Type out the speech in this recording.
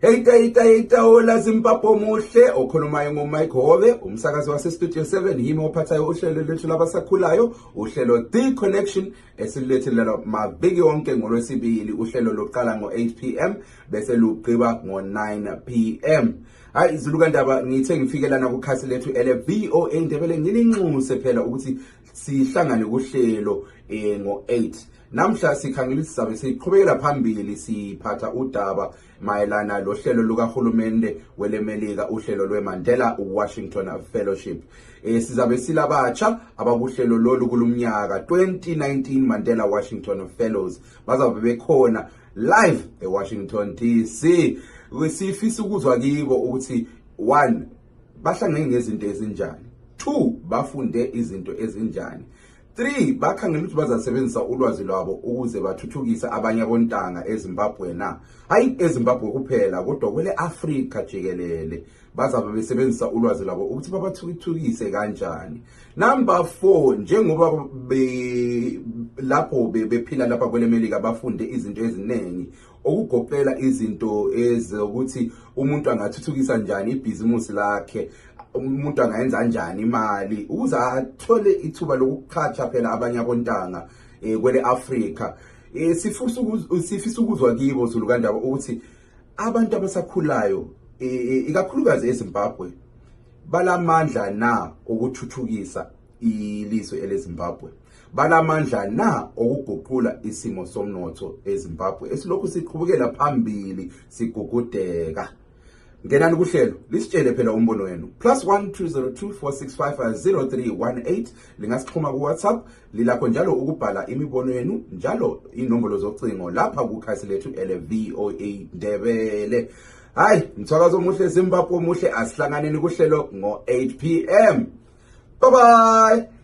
Hey hola Zimbabwe muhle okhulumayo ngoMike Hove umsakazi wase Studio 7 yimi ophathayo uhlelo lethu labasakhulayo uhlelo The Connection esilethela maviki wonke ngolwesibili uhlelo loqala ngo8 pm bese lugqiba ngo9 pm. Hayi izulukandaba ngithe ngifikelana kukhasi lethu LVOA Ndebele ngilinxuse phela ukuthi sihlangane kuhlelo ngo8. Namhla sikhangela sizabe siqhubekela phambili siphatha udaba mayelana lohlelo lukaHulumende welemelika uhlelo lweMandela Washington Fellowship. Sizabe silabatsha abakuhlelo lolu kulumnyaka 2019 Mandela Washington Fellows bazabe bekhona live eWashington DC. Sifisa ukuzwa kibo ukuthi 1 bahlangene ngezinto ezinjani, 2 bafunde izinto ezinjani, 3 bakhangela ukuthi bazasebenzisa ulwazi lwabo ukuze bathuthukise abanye abontanga eZimbabwe na hayi eZimbabwe kuphela kodwa kwele Africa jikelele bazabe besebenzisa ulwazi lwabo ukuthi babathuthukise kanjani. Number 4 njengoba lapho bephila lapha kwele Melika bafunde izinto eziningi okugoqela izinto ezokuthi umuntu angathuthukisa njani ibhizimusi lakhe, umuntu angayenza kanjani imali ukuze athole ithuba lokuqhatsha phela abanye abontanga kwele Africa. Sifisa ukuzwa kibo zulukandaba ukuthi abantu abasakhulayo ikakhulukazi eZimbabwe balamandla na ukuthuthukisa ilizwe eleZimbabwe, balamandla na ukuguqula isimo somnotho eZimbabwe esilokhu siqhubekela phambili sigugudeka. Ngenani kuhlelo lisitshele phela umbono wenu +1 202 465 0318 lingasixhuma ku WhatsApp lilakho njalo ukubhala imibono yenu njalo inombolo zocingo lapha kukhasi lethu LVOA Ndebele. Hayi mthakazo omuhle Zimbabwe muhle asihlanganeni kuhlelo ngo8 pm. Bye bye.